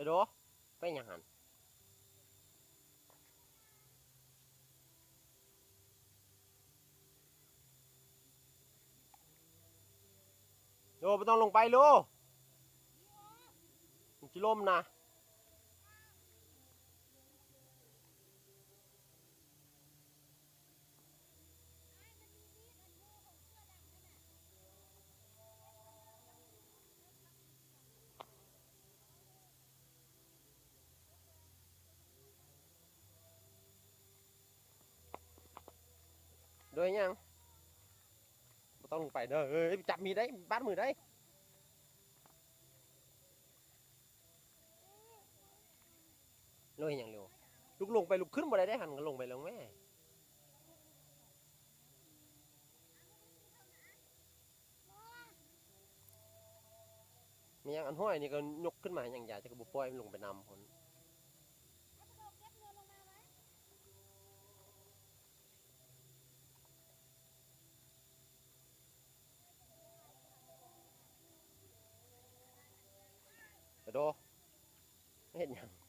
ໂດ ໄປຫຍັງຫັ້ນ? ໂດ ບໍ່ຕ້ອງລົງໄປໂລ ມັນຊິລົ້ມນະ. ໂດຍຫຍັງ? ບໍ່ຕ້ອງລົງໄປເດີ ເອີຍ ຈັບມີດໄດ້ ບາດມືໄດ້. ໂລເຮັດຫຍັງເລວ? ລຸກລົງໄປລຸກຂຶ້ນບໍ່ໄດ້ເດ້ ຫັ້ນກໍລົງໄປລົງແມ່. ແມ່ນຫຍັງ ອັນຫ້ອຍນີ້ກໍຍົກຂຶ້ນມາຫຍັງຢາ ເຈົ້າກໍບໍ່ປ່ອຍມັນລົງໄປນຳພຸ້ນ. ກະໂດ ເຮັດຫຍັງ?